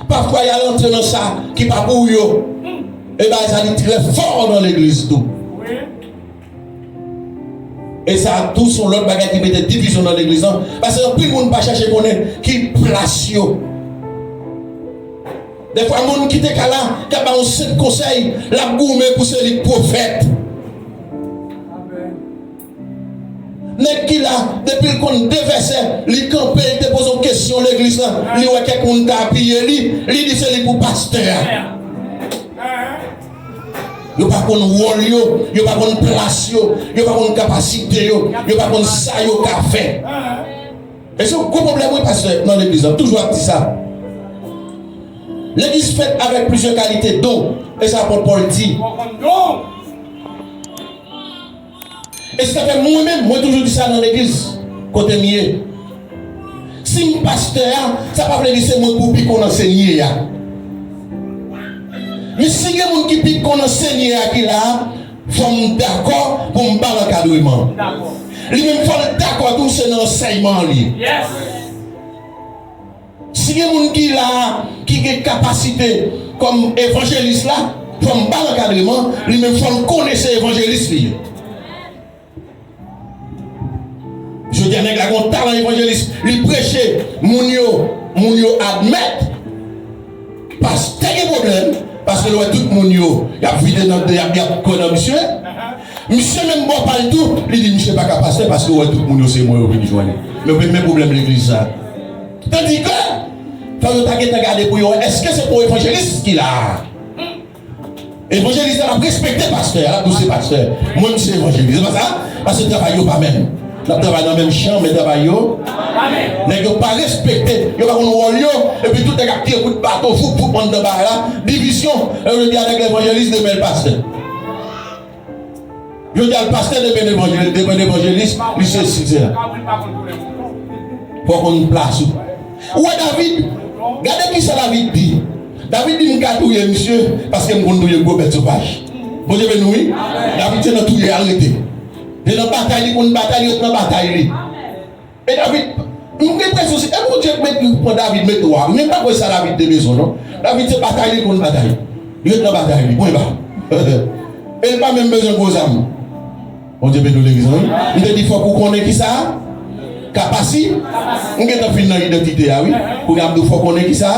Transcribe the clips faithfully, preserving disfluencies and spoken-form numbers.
Pafwa y al antre nan sa ki pa pou yo. E bagay sa li trè fò nan legliz tou. E sa tou se yon lòt bagay ki mete divizyon nan legliz lan. Paske anpil moun pa chèche konnen ki plas yo. Defwa moun ki te ka la, k ap ba yon senp konsèy, l ap goumen pou se li k pwofèt. Nèg ki la, depi l konn de vèsè, li kanpe, li te poze yon kesyon legliz lan, li wè kèk moun ta apiye li, li di se li pou pastè a. Yo pa konn wòl yo, yo pa konn plas yo, yo pa konn kapasite yo, yo pa konn sa yo ka fè. E se yon gwo pwoblèm, wi, pastè, nan legliz lan. Toujou ap di sa. Legliz fèt avèk plizyè kalite don. E sa apot Pòl di. E se sa fè mwen menm, mwen toujou di sa nan legliz, kote m ye. Si m pastè a, sa pa vle di se mwen k pou pi konn anseye a. Men si gen moun ki pi konn anseye a ki la a, fò m dakò pou m ba l ankadreman. Li menm fò l dakò tou se nan ansèyman an li ye. Si gen moun ki la a, ki gen kapasite kòm evanjelis la, fò m ba l ankadreman, li menm fò l konnen se evanjelis li ye. Jodi a nèg la gen yon talan evanjelis, li preche, moun yo, moun yo admèt, pastè gen pwoblèm, paske l wè tout moun yo, y ap vide nan, y ap, y ap kwè nan misye. Misye menm bò pa l tou, li di misye pa ka pastè paske w wè tout moun yo se mwen yo vin jwenn. Men, men pwoblèm legliz sa. Tandike, fò yo ta gentan gade pou yo wè, èske se pou evanjelis ki la a? Evanjelis la ap respekte pastè a, l ap di w se pastè. Mwen, m se evanjelis. Se pa sa? Paske travay yo pa menm. N ap travay nan menm chan, men travay yo. Nèg yo pa respekte, yo pa konn wòl yo, epi tout nèg ap tire kout baton, foup, foup, anndan bagay la. Divizyon, e yo di a nèg evanjelis, demen l pastè. Yo di a l pastè, demen evanjelis, demen evanjelis, li se si, se la. Fò w konn plas ou. Ou wè David? Gade kisa David di. David di, "M ka touye misye, paske m konn touye gwo bèt sovaj." Bondye beni w, wi. David se nan touye a l rete. Se nan batay li konn batay, li ret nan batay li. E David, m gen enpresyon se, e Bondye k met, pran David mete wa. Men m pa kwè sa David te bezwen, non. David se batay li konn batay. Li ret nan batay li, pwen ba. E l pa menm bezwen gwo zam. Bondye beni w legliz lan, wi. M te di fòk ou konnen kisa? Kapasi-, m gentan fin nan idantite a, wi. Kounye a m di w fòk konnen kisa?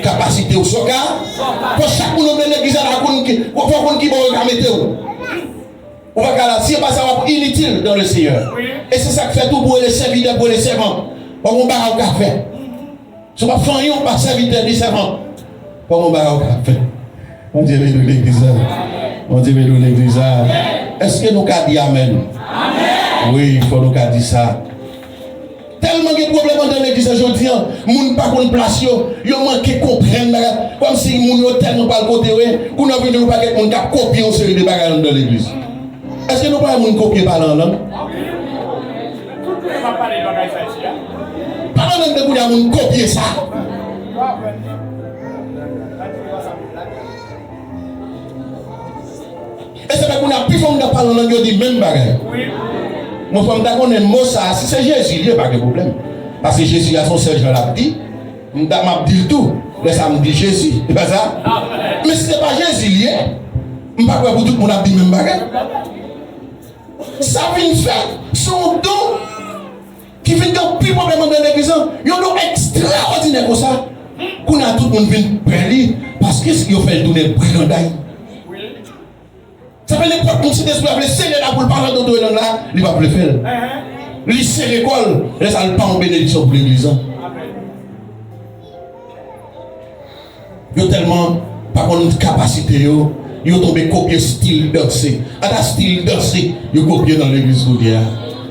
Kapasite w, sa w ka. Fò chak moun nan legliz la konn ki, fò konn ki bò yo ka mete w. Ou pa ka la, si e pa sa w ap initil dans le Seigneur. E se sa k fè tou pou rele sèvitè, pou rele sèvan. Fòk gon bagay ou ka fè. Si w pa fè anyen, ou pa sèvitè ni sèvant. Fò gon bagay ou ka fè. Bondye beni w legliz la. Bondye beni w legliz la. Èske nou ka di amèn? Wi, fò nou ka di sa. Tèlman gen pwoblèm anndan legliz la jodi a, moun pa konn plas yo, yo manke konprann bagay. Kòmsi moun yo tèlman pral kote yo ye, kounye a vin gen yon pakèt moun k ap kopye yon seri de bagay anndan legliz. Èske nou pa wè moun kopye pale an lang? Pale an lang de kounye a moun kopye sa. E sa fè kounye a pifò moun k ap pale an lang yo di menm bagay. Mwen fò m ta konnen mo sa a, si se Jezi li ye, pa gen pwoblèm. Paske Jezi a se yon sèl jan l ap di. M ta, m ap di l tou. Lè sa a m di Jezi. E pa sa? Men si se pa Jezi li ye, m pa kwè pou tout moun ap di menm bagay. Sa vin fè, se yon don ki vin gen anpil pwoblèm anndan legliz lan. Yon don ekstraòdinè konsa. Kounye a tout moun vin pè li, paske yo fè l tounen briganday. Sa fè nenpòt moun Sentespri a vle sere la pou l pale anndan yon lang la, li p ap vle fè l. Li sere kò l, lè sa a l pa yon benediksyon pou legliz lan. Yo tèlman pa konn kapasite yo, yo tonbe kopye stil danse. Ata stil danse yo kopye nan legliz kounye a.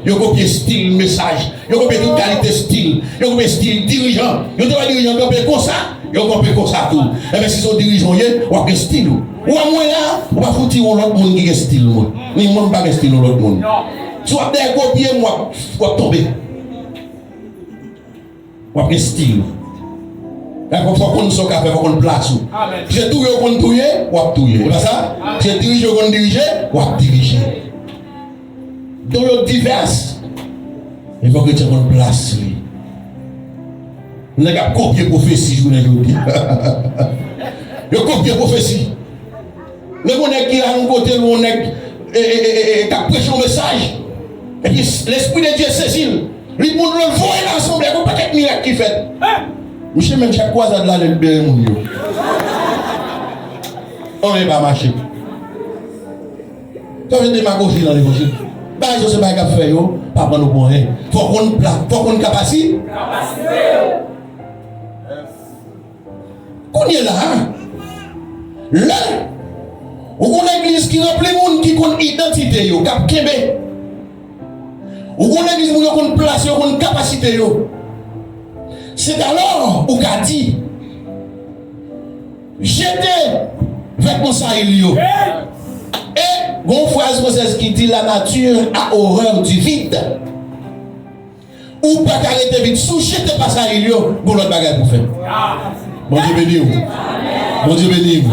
Yo kopye stil mesaj. Yo kopye tout kalite stil. Yo kopye stil dirijan. Yo te wè dirijan kanpe konsa, yo kanpe konsa tou. Enben, si se yon dirijan w ye, w ap gen stil ou. Ou wè mwen la, ou pa fouti yon lòt moun ki gen stil mwen. Ni mwen, m pa gen stil yon lòt moun. Si w ap dèyè kopye m, w ap, w ap tonbe. W ap gen stil ou. Fò, fò konn sa w ka fè, fò konn plas ou. Si se touye w konn touye, w ap touye. E pa sa? Si se dirije w konn dirije, w ap dirije. Don yo divès. Men fò kretyen konn plas li. Nèg ap kopye pwofesi jounen jodi a. Yo kopye pwofesi. Men gon nèg ki al yon kote, yon nèg e, e, e, e, e, k ap preche yon mesaj. Epi Lespri de Dye sezi l. Li pran dlo, l voye nan asanble, gon pakèt mirak ki fèt. Misye menm chak kwazad la, li libere moun yo. Anyen pa mache. Sa se demagoji nan levanjil. Bagay sa se bagay k ap fè yo pa pran nou pou anyen. Fò w konn pla, fò w konn kapasi. Kounye la a, lè ou gon legliz ki ranpli moun ki konn idantite yo, k ap kenbe, ou gon legliz moun yo konn plase yo, konn kapasite yo, se alò ou ka di, jete vètman sayil yo. E gon fraz fransèz ki di, la nature a horreur du vide. Ou pa ka rete vid. Si w jete pa sayil yo, gon lòt bagay pou w fè. Bondye beni w. Bondye beni w.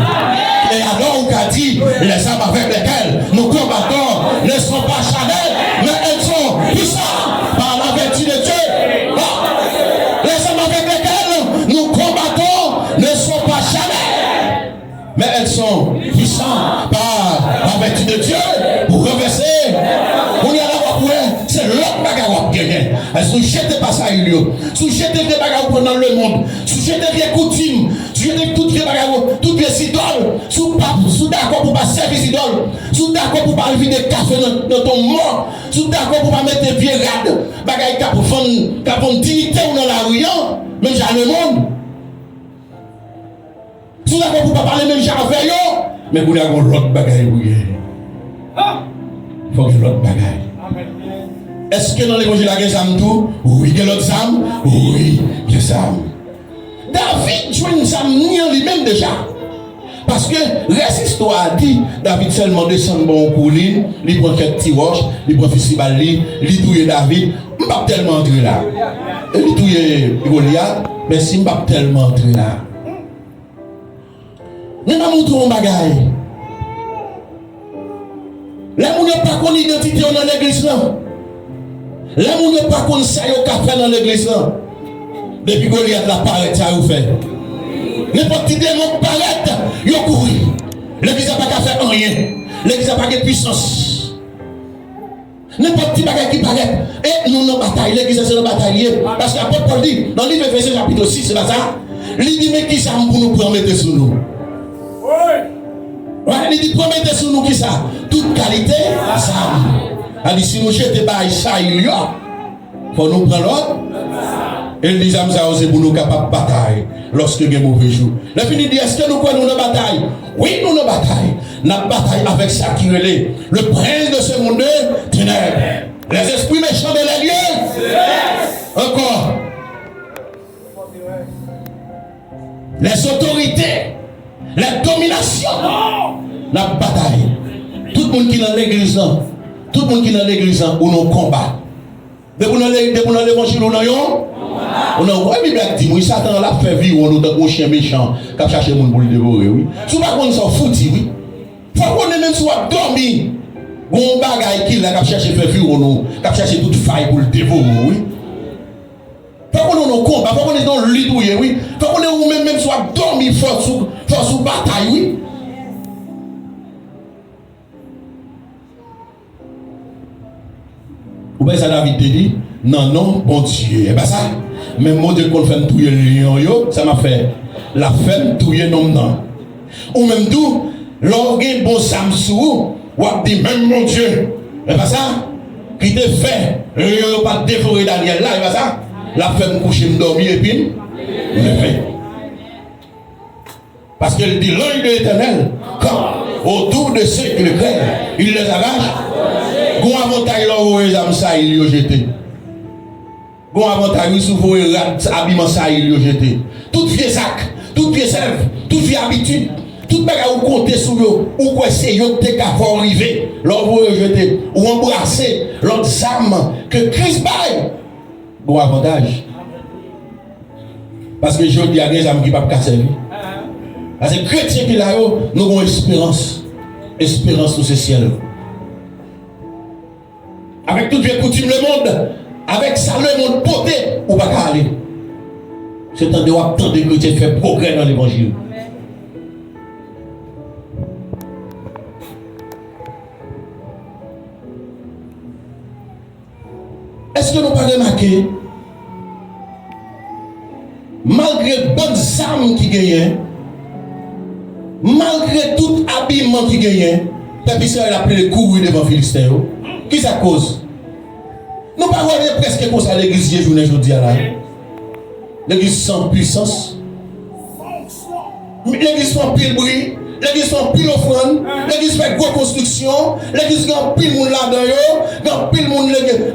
Et alors, ou ka di, les armes avec lesquelles nous combattons ne sont pas charnelles, mais elles sont puissantes par la vertu de Dieu. Ah. Les armes avec lesquelles nous combattons ne sont pas charnelles. Mais elles sont puissantes par la vertu de Dieu pour renverser. Kounye a la w ap wè, se lòt bagay w ap genyen. Si w jete pa sayil yo, si w jete vye bagay ou pran nan lemonn, si w jete vye koutim, si w jete tout vye bagay ou, tout vye zidòl, si w pa, si w dakò pou w pa sèvi zidòl, si w dakò pou w pa vide kafe nan, nan tonm mò, si w dakò pou w pa mete vye rad, bagay k ap vann, k ap vann diyite w nan lari a, menm jan lemonn. Si w dakò pou w pa pale menm jan avè yo, men kounye a gon lòt bagay pou w gen. Fòk gen lòt bagay. Èske nan levanjil la gen zam tou? Wi, gen lòt zam. Wi, gen zam. David jwenn zam ni an li menm deja. Paske rès istwa a di, David sèlman desann bò yon koulin, li pran kèk ti wòch, li pran fistibal li, li touye David. M p ap tèlman antre la. E li touye Golyat, men si m p ap tèlman antre la. Men m ap montre w yon bagay. Lè moun yo pa konn idantite yo nan legliz lan, lè moun yo pa konn sa yo ka fè nan legliz lan, depi Golyat la parèt, sa yo fè. Nenpòt ti demon parèt, yo kouri. Legliz la pa ka fè anyen. Legliz la pa gen pisans. Nenpòt ti bagay ki parèt, e nou nan batay, legliz la se nan batay li ye. Paske apot Pòl di, nan liv Efesyen chapit sis, se pa sa? Li di, men ki zam pou nou pran mete sou nou? Wi, li di, pran mete sou nou ki sa? Tout kalite zam. Sa di, si nou jete bay sayil yo, fò nou pran lòt. E li di, zam sa yo se pou nou kapab batay lòske gen move jou. Lè fini di, èske nou kwè nou nan batay? Wi, nou nan batay. N ap batay avèk sa ki rele le prince de ce monde de ténèbres. Les esprits méchants de les lieux. Ankò. Les autorités. Les dominations. N ap batay. Tout moun ki nan legliz lan, tout moun ki nan legliz lan, ou nan konba. Depi w nan le-, depi w nan levanjil, ou nan yon, ou nan yon. E Bib la k di m, wi, Satan an l ap fè viwonn ou tankou yon chen mechan k ap chache moun pou l devore, wi. Si w pa konn sa, w fouti, wi. Fò w konnen menm si w ap dòmi, gon bagay ki la k ap chache fè viwonn ou, k ap chache tout fay pou l devore w, wi. Fò w konnen w nan yon konba, fò w konnen se yon lit ou ye, wi. Fò w konnen ou menm, menm si w ap dòmi, fòs ou, fòs ou batay, wi. Ou pa wè sa David te di? Nan non Bondye. E pa sa? Menm Bondye konn fè m touye lyon yo, sa m ap fè? L ap fè m touye nonm nan. Ou menm tou, lè w gen bon zam sou ou, w ap di, menm Bondye, e pa sa? Ki te fè lyon yo pa t devore Danyèl la, e pa sa? L ap fè m kouche, m dòmi, epi m leve. Paske l di, l'œil de l'Éternel campe autour de ceux qui le craignent. Il les arrache. Gon avantay lè w voye zam sayil yo jete. Gon avantay, wi, si w voye rad abiman sayil yo jete. Tout vye zak, tout vye zèv, tout vye abitid, tout bagay ou konte sou yo, ou kwè se yo ki te ka fè w rive. Lè w voye yo jete, ou anbrase lòt zam ke Kris bay. Gon avantaj. Paske jodi a gen zam ki p ap ka sèvi. Paske kretyen ki la yo, nou gon esperans. Esperans nou se syèl. Avèk tout vye koutim lemonn, avèk sa lemonn pote, ou pa ka ale. Tande w ap tande kretyen fè pwogrè nan levanjil. Èske nou pa remake, malgre bann zam ki genyen, malgre tout abiman ki genyen, pèp Izrayèl ap plede kouri devan Filisten yo? Kisa k koz? Nou pa wè li prèske konsa legliz ye jounen jodi a la? Legliz san pwisans. Legliz fè anpil bri. Legliz fè anpil ofrann. Legliz fè gwo konstriksyon. Legliz gen anpil moun ladan yo. Gen anpil moun,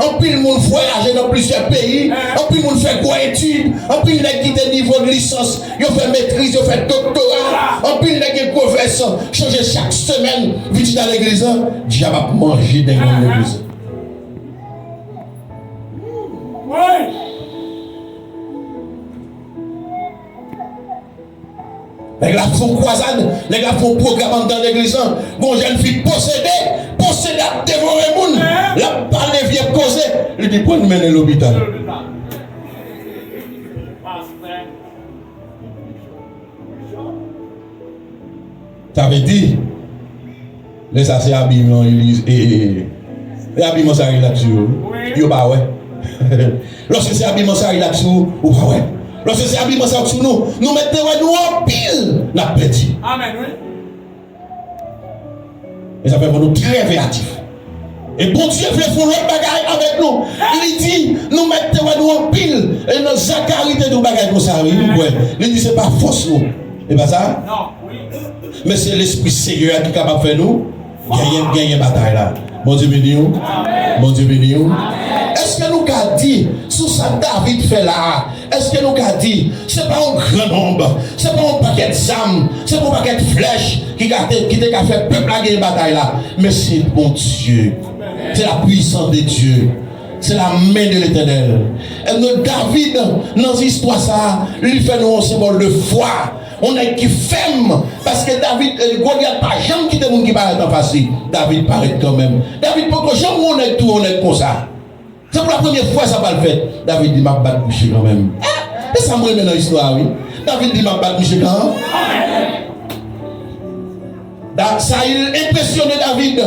anpil moun vwayaje nan plizyè peyi. Anpil moun fè gwo etid. Anpil nèg kite nivo de lisans. Yo fè metriz, yo fè doktora. Anpil nèg gen gwo vès, chanje chak semèn, vizit nan legliz la. Dyab ap manje dèyè legliz la. Nèg la fè yon kwazad, nèg la fè yon pwogram anndan legliz lan. Gon jèn fi posede, posede ap devore moun. L ap pale vye koze. Li di pou n mennen lopital. Sa vle di, lè sa se abiman, e, e, e, e abiman sa rilaks sou yo. Yo pa wè. Lòske se abiman sa rilaks sou ou, ou pa wè. Lòske se abiman sa sou nou, nou mèt te wè nou anpil, n ap pèdi. Amèn, wi. E sa fè fò nou trè veyatif. E Bondye vle fè yon lòt bagay avèk nou. Li di, nou mèt te wè nou anpil. E nan Zakari te di yon bagay konsa, wi, m kwè. Li di, se pa fòs nou. E pa sa? Men se Lespri Seyè a ki kapab fè nou genyen, genyen batay la. Bondye beni w. Bondye beni w. Èske nou ka di, sou sa David fè la a, èske nou ka di, se pa yon gran nonb, se pa yon pakèt zam, se pa yon pakèt flèch ki ka te, ki te ka fè pèp la genyen batay la, men se Bondye. C'est la puissance de Dieu. C'est la main de l'Éternel. E nou, David, nan istwa sa a, li fè nou yon senbòl de fwa. Yon nèg ki fèm. Paske David, eh, Golyat pa janm kite moun ki parèt anfas li. David parèt kanmenm. David poko janm wè yon nèg touye yon nèg konsa. Se pou la premye fwa sa pral fèt. David di, "M ap bat misye kanmenm." Eh, e sa m renmen nan istwa a, wi. David di, "M ap bat misye kanmenm." Da, Sayil enpresyone David.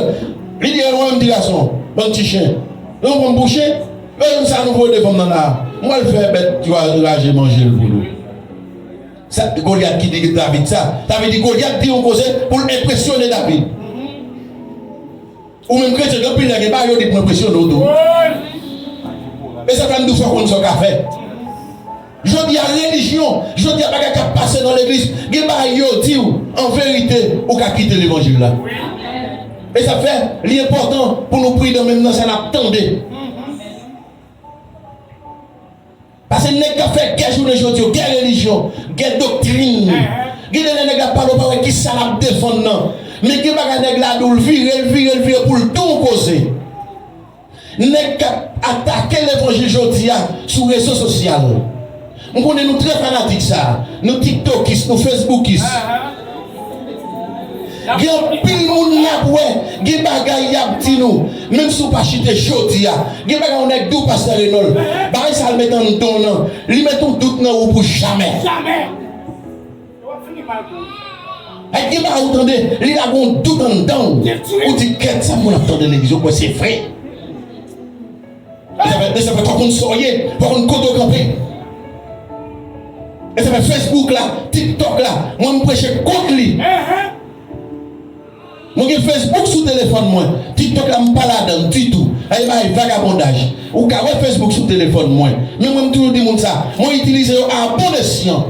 Li di, "E mwen menm ti gason, bann ti chen. Nou pran m pou chen. Menm sa nou voye devan m nan la. M pral fè bèt yo raje manje l pou nou." Sa, Golyat ki di David sa. Sa vle di Golyat di yon koze pou l enpresyone David. Ou menm kretyen, gen anpil lè gen bagay yo di pou enpresyone w tou. E sa fè m di w fò w konn sa w ka fè. Jodi a, relijyon, jodi a, bagay k ap pase nan legliz, gen bagay yo di w, an verite, ou ka kite levanjil la. E sa fè, li enpòtan pou nou pridan menm nan sa n ap tande. Paske nèg k ap fè gè jounen jodi yo, gè relijyon, gè doktrin. Gen de lè nèg la ap pale, ou pa wè kisa l ap defann nan. Men gen bagay nèg la di w, l vire, l vire, l vire pou l di w yon koze. Nèg k ap atake levanjil jodi a sou rezo sosyal. M konnen nou trè fanatik sa. Nou tiktokis, nou facebookis. Gen anpil moun n ap wè, gen bagay y ap di nou. Menm si w pa chite jodi a, gen bagay yon nèg di w, Pastè Renòl, bagay sa l mete anndan w nan, li mete yon dout nan ou pou jamè. Ay, gen bagay ou tande, li lage yon dout anndan w. Ou di, "Kèt, sa moun ap tande legliz, ou kwè se vre?" E sa fè, e sa fè, fò w konn sa w ye, fò w konn kote w kanpe. E sa fè Facebook la, TikTok la, mwen m preche kont li. Mwen gen Facebook sou telefòn mwen, TikTok la m pa ladan l ditou. Ay, bay vagabondaj. Ou ka wè Facebook sou telefòn mwen. Men mwen m toujou di moun sa, mwen itilize yo a bon esyan.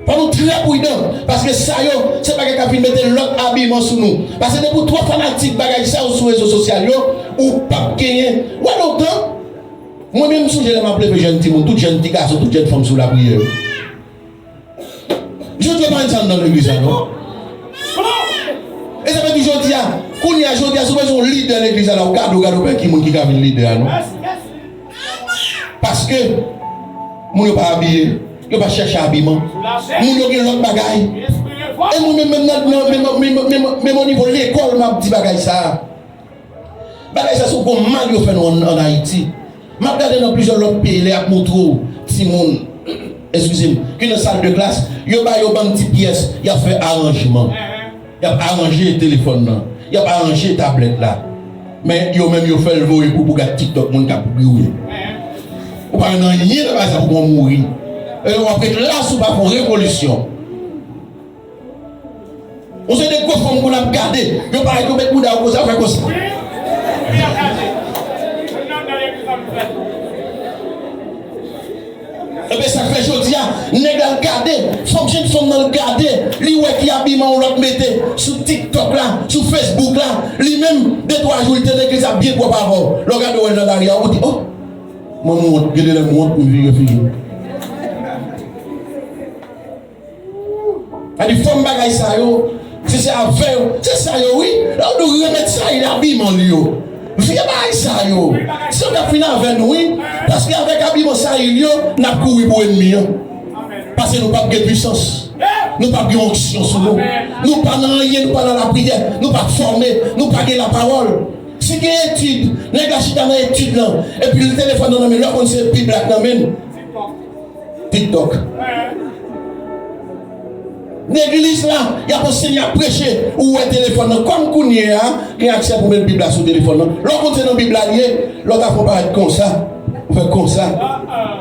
Fò nou trè pridan, paske sa yo, se bagay k ap vin mete lòt abiman sou nou. Paske depi w twò fanatik bagay sa yo sou rezo sosyal yo, ou p ap genyen. Wè lontan, mwen menm m sonje lè m ap leve jèn timoun, tout jèn ti gason, tout jèn fanm sou lapriyè yo. Jodi a pa gen sa anndan legliz la, non. E sa fè di jodi a, kounye a, jodi a, si w bezwen yon lidè legliz la, la, ou gade, ou gade, ou pa wè ki moun ki ka vin lidè a, non. Paske moun yo pa abiye, yo pa chèche abiman. Moun yo gen lòt bagay. E mwen menm, menm nan, nan, menm, menm, menm, menm o nivo lekòl, m ap di bagay sa a. Bagay sa se yon gwo mal yo fè nou ann, ann Ayiti. M ap gade nan plizyè lòt peyi, lè y ap montre w timoun, eskize m, ki nan sal de klas, yo ba yo bann ti pyès, y ap fè aranjman. Y ap aranje telefòn nan, y ap aranje tablèt la. Men yo menm yo fè l voye pou pou gad TikTok moun k ap griye. Ou pa nan anyen nan bagay sa pou konn mouri. E w ap ret la si w pa fè yon revolisyon. Yon seri de gwo fanm konn ap gade, yo parèt yo met bouda yo konsa, fè konsa. Ebyen, sa k fè jodi a, nèg la l gade, fanm, jenn fanm nan l gade, li wè ki abiman yon lòt mete sou TikTok la, sou Facebook la, li menm, de twa jou, li te legliz ap byen pwòp avè w. Lè w gade w nan lari a, ou di, oh, mwen m wont, gen de lè m wont, m vire figi m. Sa di fòm bagay sa yo, si se avè yo, se sa yo wi. Lè w di w remèt Sayil abiman l yo. Vye bagay sa yo, se yo k ap fin avè nou wi. Paske avèk abiman Sayil yo, n ap kouri pou ènmi an. Paske nou p ap gen pisans. Nou p ap gen onksyon sou nou. Nou pa nan anyen, nou pa nan lapriyè, nou pa fòme, nou pa gen lapawòl. Si gen etid, nèg la chita nan etid lan, epi telefòn nan nan men l, lè w konn se Bib la k nan men l. TikTok. Legliz la, y ap ansenye, y ap preche, ou wè telefòn nan. Kòm kounye a, gen aksè pou met Bib la sou telefòn nan. Lè w konn se nan Bib la l ye, lè w ta fè w parèt konsa, ou fè konsa,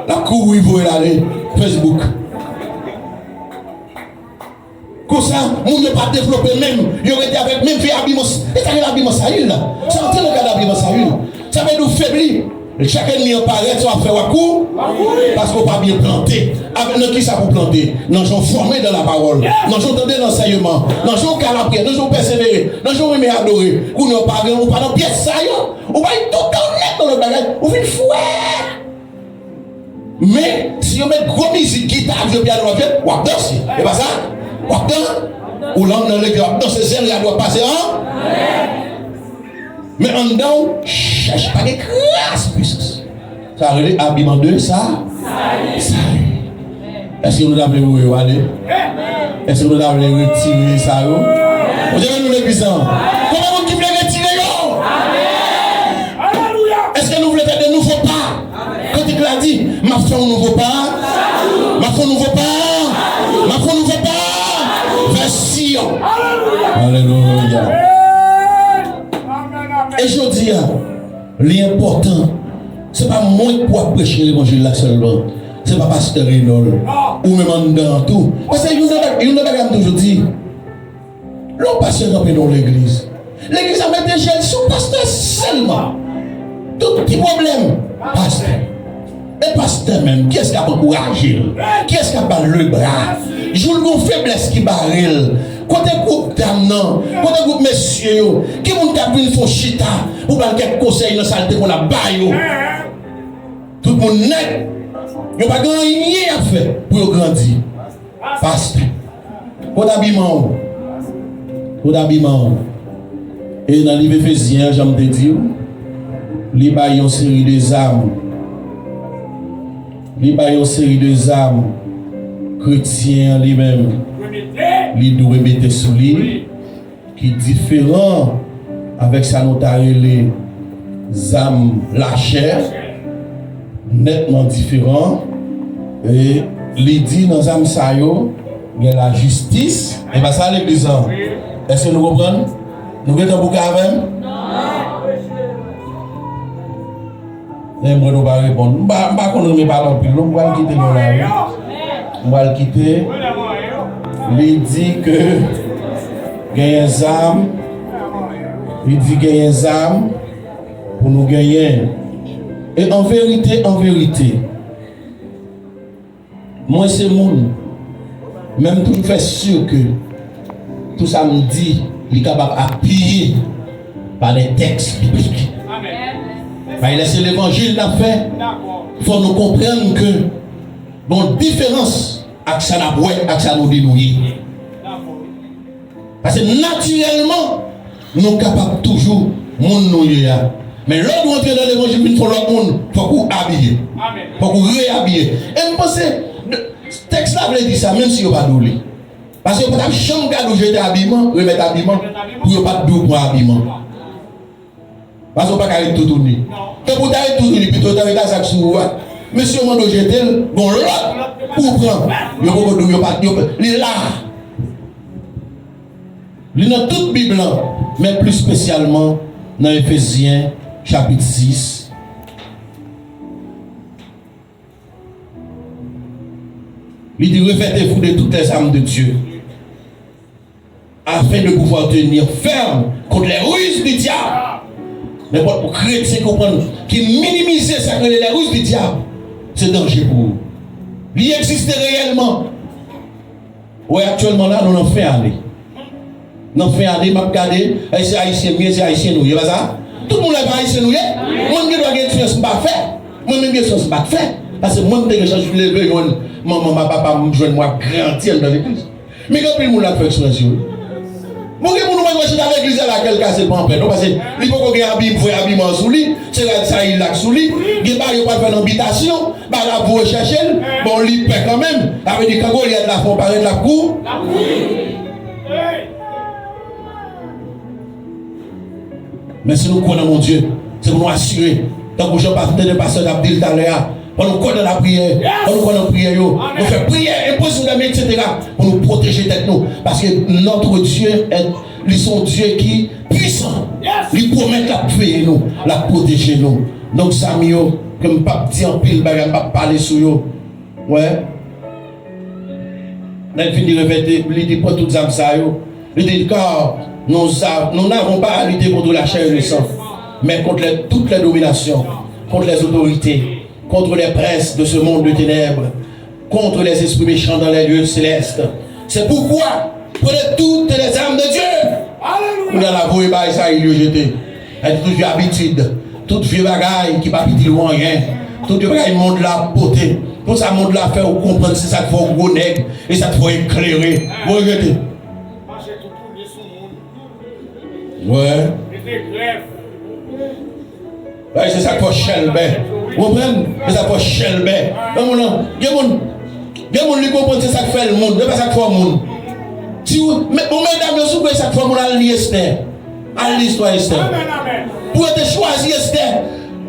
l ap kouri voye l ale, Facebook. Konsa, moun yo pa devlope menm. Yo rete avèk menm vye abiman. E sa gen abiman Sayil la. Sa antre nan kad abiman Sayil. Sa vle di w febli. Chak ènmi an parèt, sa w ap fè w ap kou. Paske w pa byen plante. Avèk nan kisa pou plante? Nan jan w fòme dan lapawòl. Nan jan w tande lansèyman. Nan jan w ka lapriyè. Nan jan w pèsevere. Nan jan w renmen adore. Kounye a w pa gen, ou pa nan pyès sa yo. Ou bay tout tan w nèt nan lòt bagay. Ou vin fou. Men, si yo met gwo mizik, gita ap jwe, pyano ap jwe, w ap danse. E pa sa? W ap dan-, ou la nan legliz, w ap danse, sèl rad w ap pase an. Men anndan w, chèch pa gen kras pisans. Sa rele abiman de sa? Sa. Èske nou ta vle voye yo ale? Èske nou ta vle retire sa yo? Bondye beni nou legliz lan. Konbyen moun ki vle retire yo? Èske nou vle fè de nouvo pa? Kantik la di, m ap fè yon nouvo pa. M ap fè yon nouvo pa. M ap fè yon nouvo pa. Vè Siyon. Alelouya. E jodi a, li enpòtan. Se pa mwen k pou ap preche levanjil la sèlman. Se pa pastè Renòl. Ou menm anndan an tou. Paske youn nan ba-, youn nan bagay m toujou di, lè yon pastè kanpe nan yon legliz, legliz la mete je l sou pastè sèlman. Tout ti pwoblèm, pastè. E pastè menm, kiyès k ap ankouraje l? Kiyès k ap ba l lebra? Jou l gen yon feblès ki bare l. Kote gwoup dam nan? Kote gwoup mesye yo? Ki moun k ap vin fè yon chita pou ba l kèk konsèy nan sa l te konn ap ba yo? Tout moun nèg, yo pa gen anyen y ap fè pou yo grandi. Pastè. Kot abiman w? Kot abiman w? E nan liv Efezyen an, jan m te di w, li bay yon seri de zam. Li bay yon seri de zam kretyen an li menm, li dwe mete sou li. Ki diferan avèk sa nou ta rele zam lachè, nètman diferan. E li di nan zam sa yo, gen lajistis. E pa sa legliz lan. Èske nou konprann? Nou gentan bouke avè m? Men mwen nou pa reponn. M pa, m pa konn renmen pale anpil, non, m pral kite nou la, wi. M pral kite. Li di ke genyen zam. Li di genyen zam pou nou genyen. E an verite, an verite, mwen se moun, men m toujou fè si ke tou sa m di, li kapab apiye pa de tèks biblik. Paske lè se levanjil n ap fè, fò nou konprann ke gon diferans ak sa n ap wè, ak sa nou di nou ye. Paske natirèlman, nou kapab toujou moun nou ye a. Men lè w antre nan levanjil, vin fè w lòt moun, fòk ou abiye. Fòk ou reabiye. E m panse, de-, tèks la vle di sa, menm si yo pa di w li. Paske yo pa t ap janm gade w jete abiman, remèt abiman, pou yo pa t di w pran abiman. Paske w pa ka ret toutouni. Tanpri w ta ret toutouni, pito w ta ret a sa k sou ou a. Mesye yo mande w jete l, gon lòt pou w pran. Yo poko di w, yo pa, yo, li la. Li nan tout Bib lan, men plis espesyalman nan Efezyen chapit sis. Li di, revêtez-vous de toutes les armes de Dieu, afin de pouvoir tenir ferme contre les ruses du diable. Nenpòt kretyen ki konprann, ki minimize sa k rele les ruses du diable, se danje pou ou. Li egziste reyèlman. Ou wè, aktyèlman la, nou nan fen ane. Nan fen ane, m ap gade, e se Ayisyen m ye, se Ayisyen nou ye, pa sa? Tout moun la, pa Ayisyen nou ye? Mwen, m gen dwa gen eksperyans m pa fè. Mwen menm, gen eksperyans m pa t fè. Paske mwen, m te gen chans leve jwenn manman m ak papa m, jwenn mwen ap grandi anndan legliz. Men gen anpil moun la k fè eksperyans yo. Bon, gen moun ou pa wè chita legliz la, kè l kase, l pa anpè non, paske li poko gen abi, vrè abiman sou li, se rad sa li lak sou li, gen bagay yo pral fè nan bitasyon, bagay la ap voye chèche l, bon, li pè kanmenm. Sa vle di, kan Golyat la fè yon parèt, l ap kou. Men si nou kwè nan Bondye, se pou nou asire. Tankou jan pa tande pastè t ap di l talè a, fò nou kwè nan lapriyè, fò nou kwè nan priyè yo. Nou fè priyè, enpozisyon dèmen, etsetera, pou nou pwoteje tèt nou. Paske notre Dieu, li se yon Dye ki pwisan. Li pwomèt l ap veye nou, l ap pwoteje nou. Donk, zanmi yo, ke m p ap di anpil bagay, m p ap pale sou yo. Wè. Lè l fin di revète, li di, pran tout zam sa yo. Li di, car nous a- nous n'avons pas à lutter contre la chair et le sang, mais contre les- toutes les dominations, contre les autorités, contre les princes de ce monde de ténèbres, contre les esprits méchants dans les lieux célestes. C'est pourquoi, prenez toutes les armes de Dieu. Alelouya. Kounye a la, voye bagay sa yo jete. Tout vye abitid, tout vye bagay ki pa itil ou anyen, tout vye bagay mond la ap pote. Pou sa mond la fè ou konprann se sa k fè w gwo nèg, e sa k fè w eklere. Voye jete. Mache toutouni sou moun. Wè. Mete grèf. Wè, se sa k fè w chèlbè. Ou konprann? Se sa k fè w chèlbè. Gen moun, gen moun, gen moun li konprann se sa k fè l moun, se pa sa k fè w moun. Si w, men, bon, medam yo, si w kwè se sa k fè w moun, al li Estè. Al li istwa Estè. Amèn, amèn. Pou yo te chwazi Estè,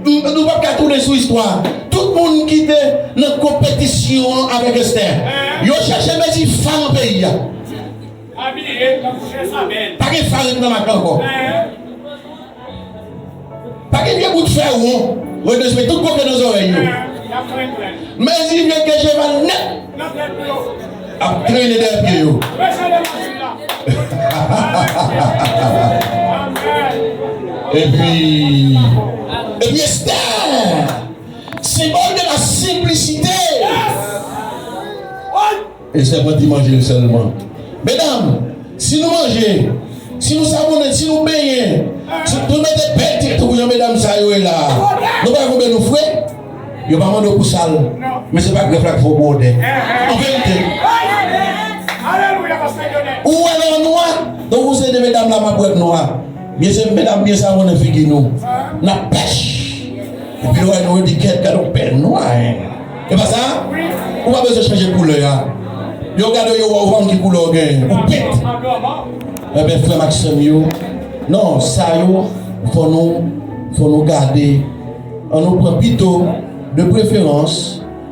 m- nou p ap ka tounen sou istwa. Tout moun ki te nan konpetisyon an avèk Estè, yo chèche mezi fa nan peyi a. Pa gen fa ret nan mak la ankò. Pa gen vye bout fè won, redespe tout kote nan zòrèy yo. Mezi vye ke cheval nèt ap trennen dèyè pye yo. Epi, epi Estè, symbole de la simplicité. Estè pran ti manje l sèlman. Medam, si nou manje, si nou savonnen, si nou benyen, si nou mete bèl ti tankou jan medam sa yo ye la, nou pa konbyen nou fre? Yo pa mande w pou sal, men se pa grèf la k fè w bwodè. An verite. Ou wè lè w nwa, donk ou se de medam la m ap wè k nwa. Byen se medam byen savonnen figi nou. N ap pèch. Epi lè w wè nou, yo di, kèt, gade yon bèl nwa, en. E pa sa? Ou pa bezwen chanje koulè a. Yo gade w, yo wè w pa konn ki koulè w genyen. Ou pent. Enben, frè m ak sè m yo, non, sa yo, fò nou, fò nou gade. Ann nou pran pito, de preferans,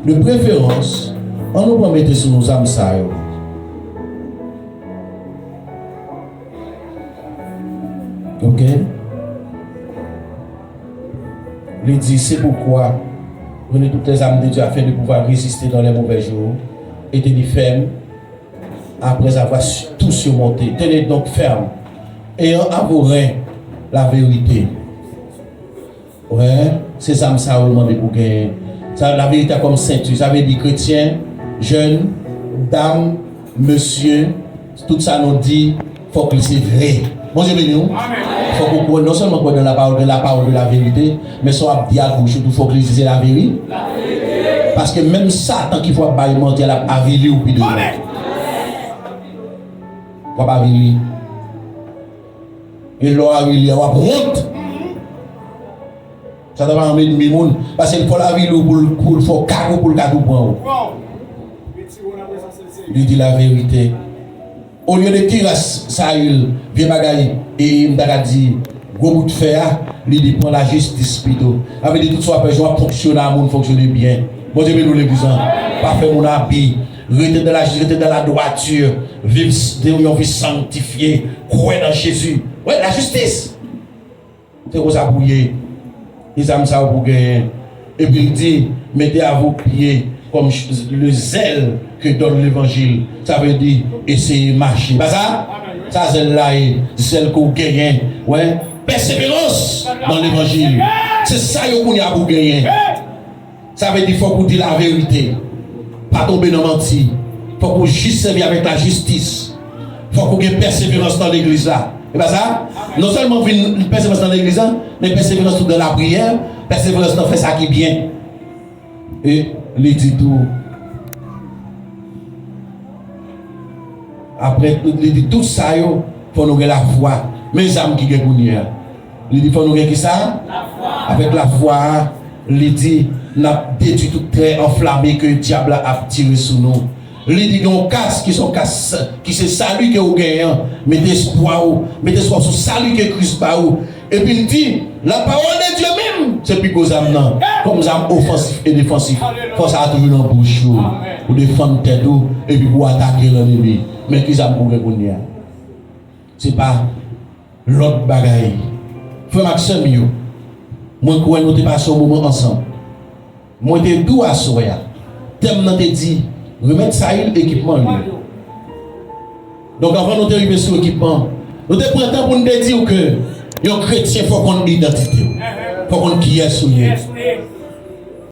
de preferans, ann nou pran mete sou nou zam sa yo. Ok? Li di, c'est pourquoi, prenez toutes les armes de Dieu afin de pouvoir résister dans les mauvais jours, et tenez ferme après avoir su- tout surmonté. Tenez donc ferme, ayant à vos reins la vérité. Wè, se zam sa yo l mande pou genyen. Sa, laverite a kòm senti. Sa vle di kretyen, jèn, dam, mesye, tout sa nou di, fòk li se vre. Bondye beni w. Fòk ou kwè, non sèlman kwè dans la parole, dans la parole de la vérité, men sa w ap di ak bouch ou tou, fòk li se laveri-, paske menm Satan ki fè w ap bay manti a, l ap avili w pi devan. W ap avili. E lè w avili a, w ap wont. Satan pa janm ènmi moun, paske l fè l avili w pou l, pou l fè w kado, pou l ka tou pran w. Li di laverite. Olye de kiras Sayil, vye bagay, e, e m ta ka di, gwo bout fè a, li di pran lajistis pito. Sa vle di tout sa w ap fè, jan w ap fonksyone a moun, fonksyone byen. Bondye beni w legliz lan. Pa fè moun abi. Rete dans la, rete dans la droiture. Viv s- de yon vi sanktifye. Kwè nan Jezi. Wè, lajistis. Se konsa pou ye. E zam sa yo pou genyen. Epi l di, mettez à vos pieds comme ch- le zèle que donne l'évangile. Sa vle di, eseye mache. Pa sa? Sa zèl la ye. Zèl ke w genyen. Wè. Pèseverans nan levanjil. Se sa yo kounye a pou genyen. Sa vle di fòk ou di laverite. Pa tonbe nan manti. Fòk ou jis sèvi avèk lajistis. Fòk ou gen pèseverans nan legliz la. E pa sa? Non sèlman vin pèseverans nan legliz la, men pèseverans tou nan lapriyè, pèseverans nan fè sa ki byen. E li di tou, apre li di tout sa yo, fò nou gen lafwa. Men zam ki gen kounye a. Li di fò nou gen ki sa? Lafwa. Avèk lafwa a, li di n ap detwi tout trè anflame ke dyab la ap tire sou nou. Li di gen yon kas ki se yon kas ki se sali ke ou genyen an. Mete espwa ou, mete espwa ou sou sali ke Kris ba ou. Epi l di, la parole de Dieu menm, se pi gwo zam nan. Kòm zam ofansif e defansif. Fò sa a toujou nan bouch ou. Pou defann tèt ou, epi pou atake lènmi. Men ki zam pou gen kounye a? Se pa lòt bagay. Frè m ak sè m yo, mwen kwè nou te pase yon moman ansanm. Mwen te di w aswè a, tèm nan te di, remèt Sayil ekipman l yo. Donk, anvan nou te rive sou ekipman, nou te pran tan pou n te di w ke yon kretyen fò konn idantite w, fò konn kiyès ou ye.